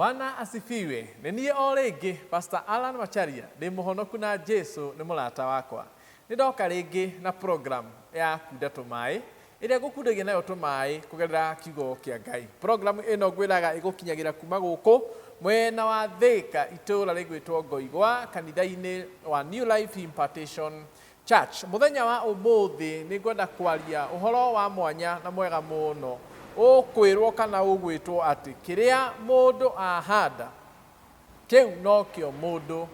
Bwana asifiwe. Nĩ niĩ o rĩngĩ Pastor Alan Macharia, ndĩ mũhonoku na Jesu nĩ mũrata wakwa. Nĩ ndoka rĩngĩ na program ya kunda tũmaĩ, ĩrĩa ngũkundagia nayo tũmaĩ kũgerera kiugo kĩa Ngai. Program ĩno ngwĩraga ĩgũkinyagĩra kuma gũkũ mwena wa Thĩka, itũũra rĩgwĩtwo Ngoigwa, kanitha-inĩ wa New Life Impartation Church. Mũthenya wa ũmũthĩ nĩ ngwenda kwaria ũhoro wa mwanya na mwega mũno, ũkwĩrwo kana ũgwĩtwo atĩ kĩrĩa mũndũ ahanda kĩu nokĩo mũndũ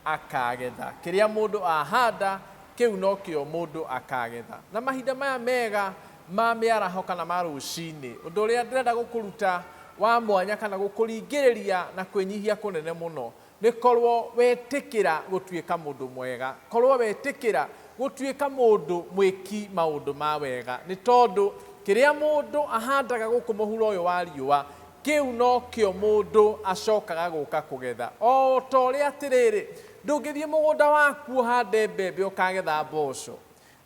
akagetha. Kĩrĩa mũndũ ahanda kĩu nokĩo mũndũ akagetha. Na mahinda maya mega ma mĩaraho kana ma rũcinĩ, ũndũ ũrĩa ndĩrenda gũkũruta wa mwanya kana gũkũringĩrĩria na kwĩnyihia kũnene mũno nĩ korwo wetĩkĩra gũtuĩka mũndũ mwega, korwo wetĩkĩra gũtuĩka mũndũ mwĩki maũndũ ma wega, nĩ tondũ kĩrĩa mũndũ ahandaga gũkũ mũhuro ũyũ wa riũa kĩu nokĩo mũndũ acokaga gũka kũgetha. O ta ũrĩa atĩrĩrĩ, ndũngĩthiĩ mũgũnda waku ũhande mbembe ũkagetha mboco,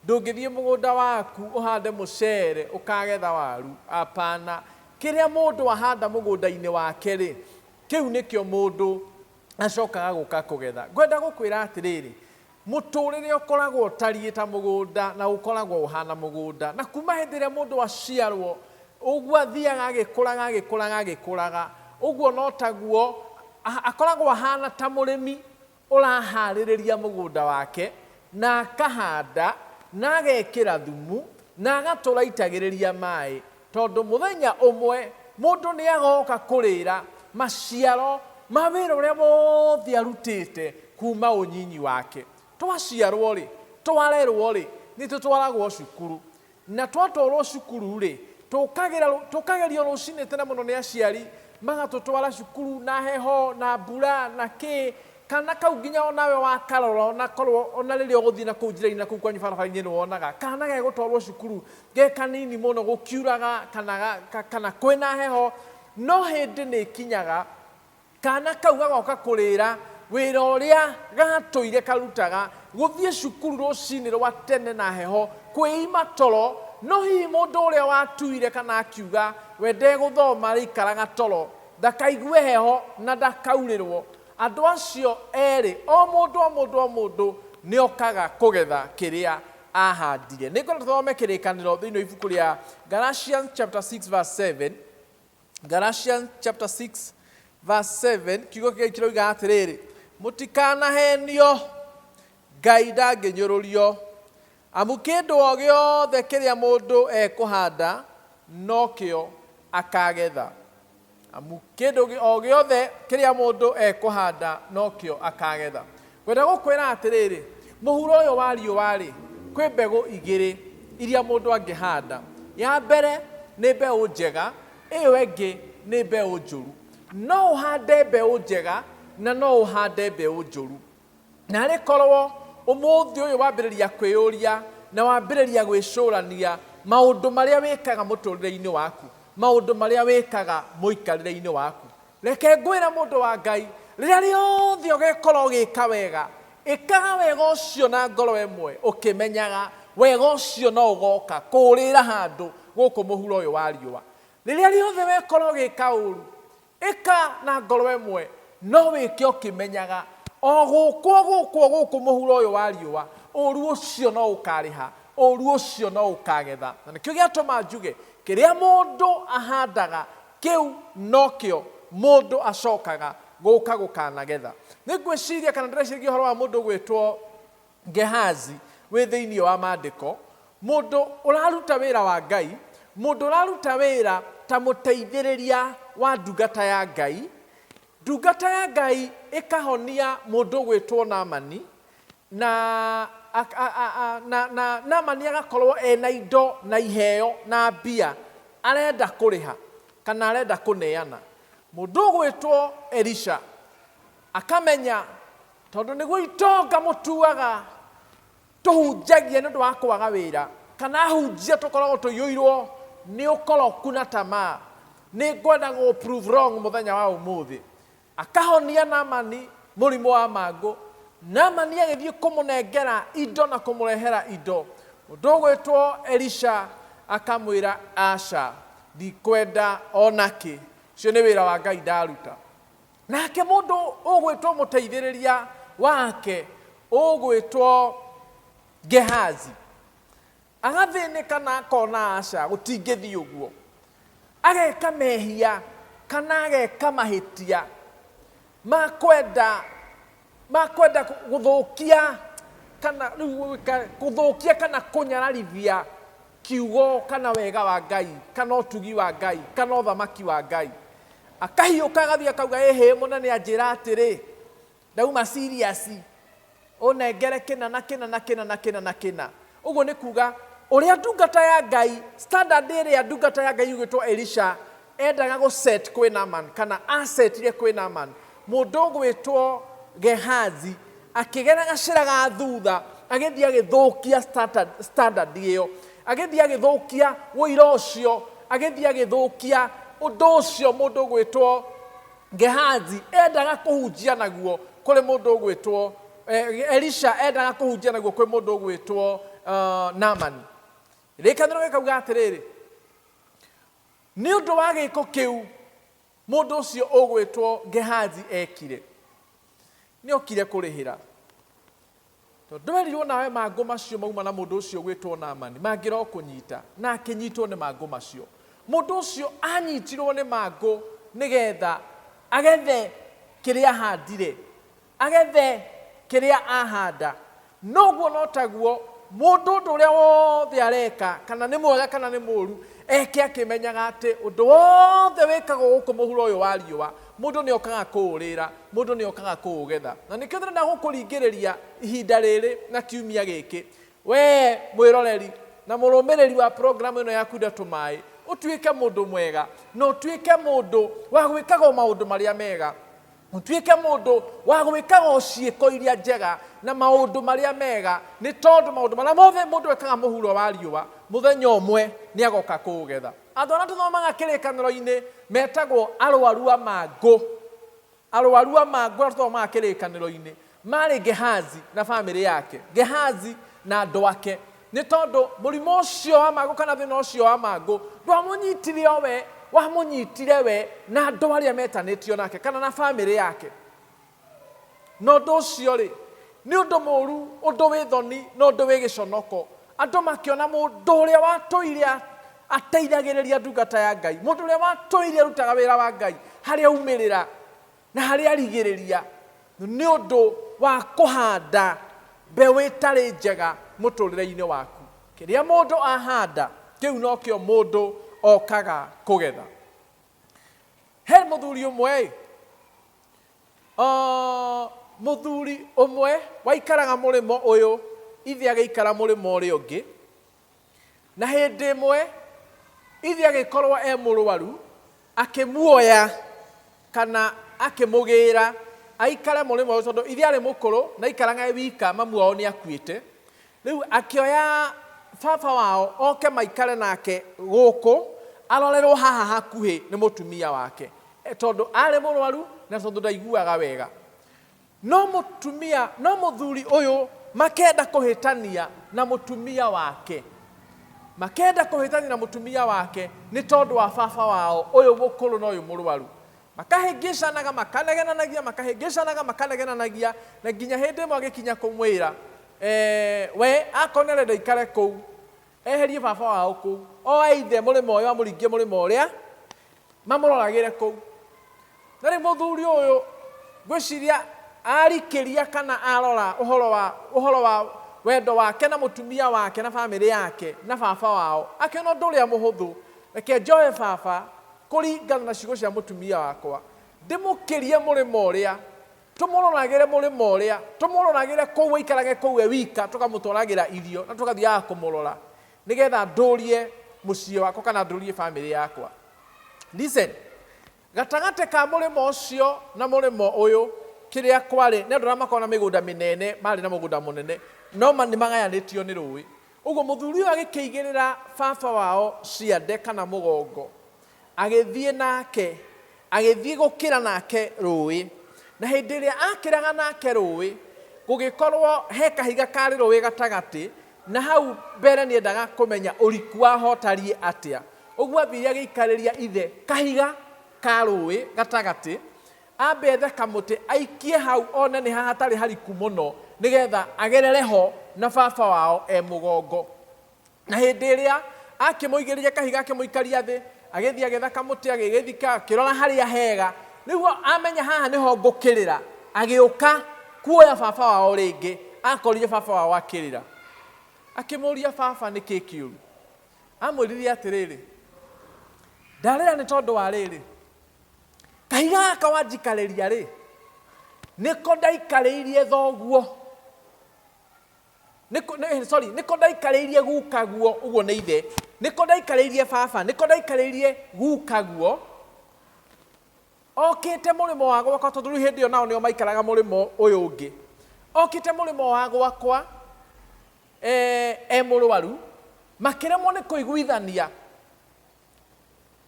ndũngĩthiĩ mũgũnda waku ũhande mũcere ũkagetha waru, apana. Kĩrĩa mũndũ ahanda mũgũnda-inĩ wake rĩ, kĩu nĩkĩo mũndũ acokaga gũka kũgetha. Ngwenda gũkwĩra atĩrĩrĩ, mũtũrĩre ũkoragwo ũtariĩ ta mũgũnda na ũkoragwo ũhana mũgũnda, na kuma hĩndĩ ĩrĩa mũndũ aciarwo ũguo athiaga agĩkũraga agĩkũraga agĩkũraga, ũguo no taguo akoragwo ahana ta mũrĩmi ũraharĩrĩria mũgũnda wake na akahanda na agekĩra thumu na agatũra aitagĩrĩria maĩ, tondũ mũthenya ũmwe mũndũ nĩ agoka kũrĩra maciaro ma wĩra ũrĩa wothe arutĩte kuma ũnyinyi wake. Twaciarwo rĩ, twarerwo rĩ, nĩ tũtwaragwo cukuru, na twatwarwo cukuru rĩ, tũkagerio rũcinĩ tene mũno nĩ aciari, magatũtwara cukuru na heho na mbura na kĩ, kana kau nginya onawe wakarora, onakorwo ona rĩrĩa ũgũthiĩ na kũu njĩra-inĩ na kũu kwanyu barabara-inĩ nĩ wonaga kana gegũtwarwo cukuru ge kanini mũno gũkiuraga kana kwĩna heho, no hĩndĩ nĩ ĩkinyaga kana kau gagoka kũrĩra wĩra ũrĩa gatũire karutaga, gũthiĩ cukuru rũcinĩ rwa tene na heho, kwĩima toro. No hihi mũndũ ũrĩa watuire kana akiuga we ndegũthoma arĩikaraga toro, ndakaigue heho na ndakaurĩrwo, andũ acio erĩ o mũndũ o mũndũ o mũndũ nĩ okaga kũgetha kĩrĩa ahandire. Nĩ ngwenda tũthome kĩrĩkanĩro thĩinĩ wa ibuku rĩa Galatians chapter 6 verse 7. Galatians chapter 6 verse 7, kiugo kĩa Ngai kĩroiga atĩrĩrĩ, mũtikanahenio, Ngai ndangĩnyũrũrio, amu kĩndũ o gĩothe kĩrĩa mũndũ ekũhanda nokĩo akagetha. Amu kĩndũ o gĩothe kĩrĩa mũndũ ekũhanda nokĩo akagetha. Ngwenda gũkwĩra atĩrĩrĩ, mũhuro ũyũ wa riũa rĩ, kwĩ mbegũ igĩrĩ iria mũndũ angĩhanda. Ya mbere nĩ mbeũ njega, ĩyo ĩngĩ nĩ mbeũ njũru. No ũhande mbeũ njega na no ũhande mbeũ njũru. Na arĩ korwo ũmũthĩ ũyũ wambĩrĩria kwĩyũria na wambĩrĩria gwĩcũrania maũndũ marĩa wĩkaga mũtũrĩre-inĩ waku, maũndũ marĩa wĩkaga mũikarĩre-inĩ waku. Reke ngwĩre mũndũ wa Ngai, rĩrĩa rĩothe ũgekorwo ũgĩka wega, ĩkaga wega ũcio na ngoro ĩmwe, ũkĩmenyaga wega ũcio no ũgoka kũũrĩra handũ gũkũ mũhuro ũyũ wa riũa. Rĩrĩa rĩothe wekorwo ũgĩka ũru, ĩka na ngoro ĩmwe, no wĩke ũkĩmenyaga o gũkũ o gũkũ o gũkũ mũhuro ũyũ wa riũa, ũru ũcio no ũkarĩha, ũru ũcio no ũkagetha. Na nĩkĩo gĩatũma njuge, kĩrĩa mũndũ ahandaga kĩu nokĩo mũndũ acokaga gũka gũkanagetha. Nĩ ngwĩciria kana ndĩreciria ũhoro wa mũndũ ũgwĩtwo Gehazi wĩ thĩinĩ wa maandĩko, mũndũ ũraruta wĩra wa Ngai, mũndũ ũraruta wĩra ta mũteithĩrĩria wa ndungata ya Ngai. Ndungata ya Ngai ĩkahonia mũndũ ũgwĩtwo Naamani, na Naamani agakorwo ena indo na iheo na mbia arenda kũrĩha kana arenda kũneana. Mũndũ ũgwĩtwo Elisha akamenya tondũ nĩguo itonga mũtuaga tũhunjagia nĩ ũndũ wa kwaga wĩra, kana ahunjia tũkoragwo tũiyũirwo nĩ ũkoroku na tamaa. Nĩ ngwenda gũ prove wrong mũthenya wa ũmũthĩ. Akahonia Naamani mũrimũ wa mangũ. Naamani agĩthiĩ kũmũnengera indo na kũmũrehera indo. Mũndũ ũgwĩtwo Elisha akamwĩra, aca, ndikwenda onakĩ, ũcio nĩ wĩra wa Ngai ndaruta. Nake mũndũ ũgwĩtwo mũteithĩrĩria wake ũgwĩtwo Gehazi agathĩnĩka na akona aca gũtingĩthiĩ ũguo, ageka mehia kana ageka mahĩtia ma kwenda gũthũkia kana rĩu gũthũkia kana kũnyararithia kiugo kana wega wa Ngai kana ũtugi wa Ngai kana ũthamaki wa Ngai. Akahiũka agathiĩ akauga, ĩhĩ, mũnene anjĩra atĩrĩ, ndauma serious, ũnengere kĩna na kĩna na kĩna na kĩna na kĩna. Ũguo nĩ kuga ũrĩa ndungata ya Ngai, standard ĩrĩa ndungata ya Ngai ugĩtwo Elisha endaga gũ set kwĩ Naaman kana asetire kwĩ Naaman, mũndũ ũgwĩtwo Gehazi akĩgera gacĩra ga thutha, agĩthiĩ agĩthũkia standard ĩyo, agĩthiĩ agĩthũkia ũira ũcio, agĩthiĩ agĩthũkia ũndũ ũcio mũndũ ũgwĩtwo Gehazi endaga kũhunjia naguo kũrĩ mũndũ ũgwĩtwo Elisha endaga kũhunjia naguo kwĩ mũndũ ũgwĩtwo Naaman. Rĩkanĩro gĩkauga atĩrĩrĩ, nĩ ũndũ wa gĩko kĩu mũndũ ũcio ũgwĩtwo Gehazi ekire, nĩ okire kũrĩhĩra, tondũ werirwo nawe mangũ macio mauma na mũndũ ũcio ũgwĩtwo Naamani mangĩrokũnyita, na akĩnyitwo nĩ mangũ macio. Mũndũ ũcio anyitirwo nĩ mangũ nĩgetha agethe kĩrĩa ahandire, agethe kĩrĩa ahanda. Noguo no taguo mũndũ ũndũ ũrĩa wothe areka, kana nĩ mwega kana nĩ mũru, eke akĩmenyaga atĩ ũndũ wothe wĩkagwo gũkũ mũhuro ũyũ wa riũa, mũndũ nĩ okaga kũũrĩra, mũndũ nĩ okaga kũũgetha. Na nĩkĩo ndĩrenda gũkũringĩrĩria ihinda rĩrĩ na kiumia gĩkĩ, we mwĩroreri na mũrũmĩrĩri wa programu ĩno ya Kunda Tũmaĩ, ũtuĩke mũndũ mwega na ũtuĩke mũndũ wa gwĩkaga o maũndũ marĩa mega, ũtuĩke mũndũ wa gwĩkaga o ciĩko iria njega na maũndũ marĩa mega, nĩ tondũ maũndũ marĩa mothe mũndũ ekaga mũhuro wa riũa, mũthenya ũmwe nĩ agoka kũũgetha. Andũ arĩa tũthomaga kĩrĩkanĩro-inĩ metagwo arwaru a mangũ. Arwaru a mangũ arĩa tũthomaga kĩrĩkanĩro-inĩ marĩ Gehazi na bamĩrĩ yake, Gehazi na andũ ake, nĩ tondũ mũrimũ ũcio wa mangũ kana thĩna ũcio wa mangũ ndwamũnyitire o we, wamũnyitire we na andũ arĩa metanĩtio nake kana na bamĩrĩ yake. Na ũndũ ũcio rĩ, nĩ ũndũ mũru, ũndũ wĩ thoni na ũndũ wĩ gĩconoko, andũ makĩona mũndũ ũrĩa watũire ateithagĩrĩria ndungata ya Ngai, mũndũ ũrĩa watũire arutaga wĩra wa Ngai, harĩa aumĩrĩra na harĩa arigĩrĩria nĩ ũndũ wa kũhanda mbeũ ĩtarĩ njega mũtũrĩre-inĩ waku. Kĩrĩa mũndũ ahanda kĩu nokĩo mũndũ okaga kũgetha. He mũthuri ũmwe, mũthuri ũmwe waikaraga mũrĩmo ũyũ, ithe agĩikara mũrĩmo ũrĩa ũngĩ, na hĩndĩ ĩmwe ithe agĩkorwo e mũrwaru, akĩmuoya kana akĩmũgĩra aikare mũrĩmo ũyũ, tondũ ithe arĩ mũkũrũ na aikaraga e wika, mamu wao nĩ akuĩte. Rĩu akĩoya baba wao oke maikare nake gũkũ, arorerwo haha hakuhĩ nĩ mũtumia wake, tondũ arĩ mũrwaru na tondũ ndaiguaga wega. No mũtumia, no mũthuri ũyũ makenda kũhĩtania na mũtumia wake, makenda kũhĩtania na mũtumia wake nĩ tondũ wa baba wao ũyũ mũkũrũ na ũyũ mũrwaru. Makahĩngĩcanaga, makanegenanagia, makahĩngĩcanaga, makanegenanagia, na nginya hĩndĩ ĩmwe agĩkinya kũmwĩra, we akorwo nĩ arenda aikare kũu, eherie baba wao kũu, oe ithe mũrĩmo ũyũ amũringie mũrĩmo ũrĩa, mamũroragĩre kũu. Na rĩu mũthuri ũyũ ngwĩciria arikĩria kana arora ũhoro wa wendo wake na mũtumia wake na bamĩrĩ yake na baba wao, akĩona ũndũ ũrĩa mũhũthũ, reke njoe baba kũringana na ciugo cia mũtumia wakwa, ndĩmũkĩrie mũrĩmo ũrĩa, tũmũroragĩre mũrĩmo ũrĩa, tũmũroragĩre kũu, aikarage kũu e wika, tũkamũtwaragĩra irio na tũgathiaga kũmũrora, nĩgetha ndũrie mũciĩ wakwa kana ndũrie bamĩrĩ yakwa. Listen, gatagatĩ ka mũrĩmo ũcio na mũrĩmo ũyũ kĩrĩa kwarĩ nĩ andũ arĩa makoragwo na mĩgũnda mĩnene, marĩ na mũgũnda mũnene, no nĩ magayanĩtio nĩ rũĩ. Ũguo mũthuri ũyũ agĩkĩigĩrĩra baba wao ciande kana mũgongo, agĩthiĩ nake, agĩthiĩ gũkĩra nake rũĩ. Na hĩndĩ ĩrĩa akĩraga nake rũĩ, gũgĩkorwo he kahiga karĩ rũĩ gatagatĩ, na hau mbere nĩendaga kũmenya ũriku waho ũtariĩ atĩa. Ũguo athire agĩikarĩria ithe kahiga ka rũĩ gatagatĩ. Ambe ethe kamũtĩ aikie hau one nĩ ha hatarĩ hariku mũno, nĩgetha agerere ho na baba wao e mũgongo. Na hĩndĩ ĩrĩa akĩmũigĩrĩria kahiga akĩmũikaria thĩ, agĩthiĩ agĩetha kamũtĩ agĩgĩthika, akĩrora harĩa hega, nĩguo amenya haha nĩho ngũkĩrĩra, agĩũka kuoya baba wao rĩngĩ, akorire baba wao akĩrĩra. Akĩmũria, baba nĩkĩ kĩũru? Amwĩrire atĩrĩrĩ, ndarĩra nĩ tondũ wa rĩrĩ, kahiga gaka wanjikarĩria rĩ, nĩko ndaikarĩirie thoguo, sorry, nĩko ndaikarĩirie gukaguo, ũguo nĩ ithe, nĩko ndaikarĩirie baba, nĩko ndaikarĩirie gukaguo, okĩte mũrĩmo wa gwakwa, tondũ rĩu hĩndĩ ĩyo nao nĩo maikaraga mũrĩmo ũyũ ũngĩ, okĩte mũrĩmo wa gwakwa e mũrwaru, makĩremwo nĩ kũiguithania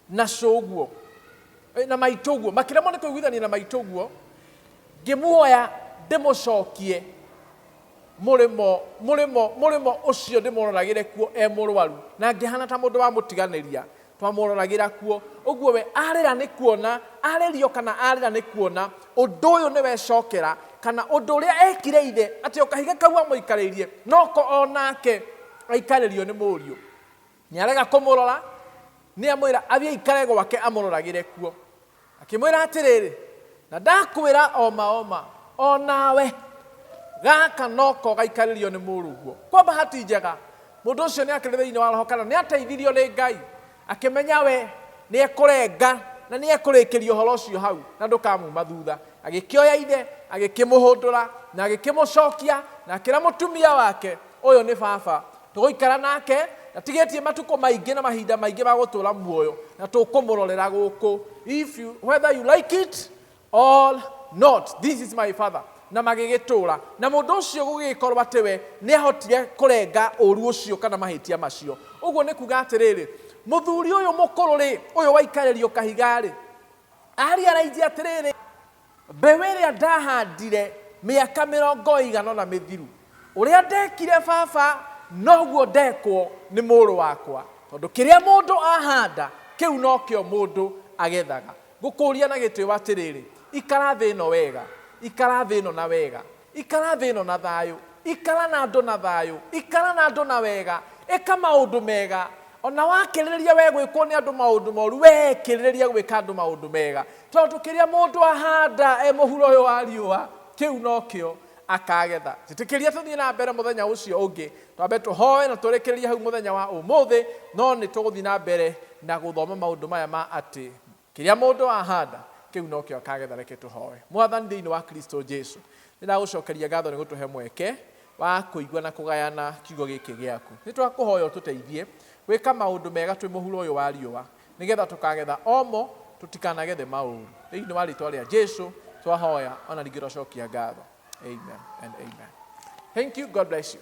na cũguo na maitũguo, makĩremwo nĩ kũiguithania na maitũguo, ngĩmuoya ndĩmũcokie mũrĩmo mũrĩmo mũrĩmo ũcio ndĩmũroragĩre kuo e mũrwaru, na ngĩhana ta mũndũ wamũtiganĩria, twamũroragĩra kuo. Ũguo we arĩra nĩ kuona arĩrio, kana arĩra nĩ kuona ũndũ ũyũ nĩ wecokera, kana ũndũ ũrĩa ekire ithe, atĩ o kahiga kau amũikarĩirie noko onake aikarĩrio nĩ mũriũ. Nĩ arega kũmũrora, nĩ amwĩra athiĩ aikare gwake amũroragĩre kuo. Akĩmwĩra atĩrĩrĩ, na ndakwĩra oma oma, onawe gaka noko gaikarĩrio nĩ mũrũguo. Kwa bahati njega mũndũ ũcio nĩ akĩrĩ thĩinĩ wa roho, kana nĩ ateithirio nĩ Ngai, akĩmenya we nĩ ekũrenga na nĩ ekũrĩkĩria ũhoro ũcio hau na ndũkamuma thutha. Agĩkĩoya ithe, agĩkĩmũhũndũra na agĩkĩmũcokia, na akĩra mũtumia wake, ũyũ nĩ baba, tũgũikara nake na tigĩtie matukũ maingĩ na mahinda maingĩ ma gũtũra muoyo, na tũkũmũrorera gũkũ, if you, whether you like it or not, this is my father. Na magĩgĩtũra na mũndũ ũcio, gũgĩkorwo atĩ we nĩ ahotire kũrenga ũru ũcio kana mahĩtia macio. Ũguo nĩ kuga atĩrĩrĩ, mũthuri ũyũ mũkũrũ rĩ, ũyũ waikarĩrio kahiga rĩ, aria atĩrĩrĩ, mbeũ ĩrĩa ndahandire mĩaka 40 na mĩthiru, ũrĩa ndekire baba noguo ndekwo nĩ mũrũ wakwa, tondũ kĩrĩa mũndũ ahanda kĩu nokĩo mũndũ agethaga. Ngũkũria na gĩtĩo atĩrĩrĩ, ikara thĩ ĩno wega, ikara thĩ ĩno na wega, ikara thĩ ĩno na thayũ, ikara na andũ na thayũ, ikara na andũ na wega, ĩka maũndũ mega. Ona wakĩrĩrĩria we gwĩkwo nĩ andũ maũndũ moru, we kĩrĩrĩria gwĩka andũ maũndũ mega, tondũ kĩrĩa mũndũ ahanda e mũhuro ũyũ wa riũa, kĩu nokĩo akagetha. Njĩtĩkĩria tũthiĩ na mbere mũthenya ũcio ũngĩ, twambe tũhoe na tũrĩkĩrĩrie hau mũthenya wa ũmũthĩ, no nĩ tũgũthiĩ na mbere na gũthoma maũndũ maya ma atĩ kĩrĩa mũndũ ahanda kĩu nokĩo akagetha. Reke tũhoe. Mwathani thĩinĩ wa Kristo Jesu, nĩ ndagũcokeria ngatho nĩ gũtũhe mweke wa kũigua na kũgayana kiugo gĩkĩ gĩaku. Nĩ twakũhoya ũtũteithie gwĩka maũndũ mega twĩ mũhuro ũyũ wa riũa, nĩgetha tũkagetha omo, tũtikanagethe maũru. Thĩinĩ wa rĩtwa rĩa Jesu twahoya ona ningĩ twacokia ngatho. Amen and amen. Thank you. God bless you.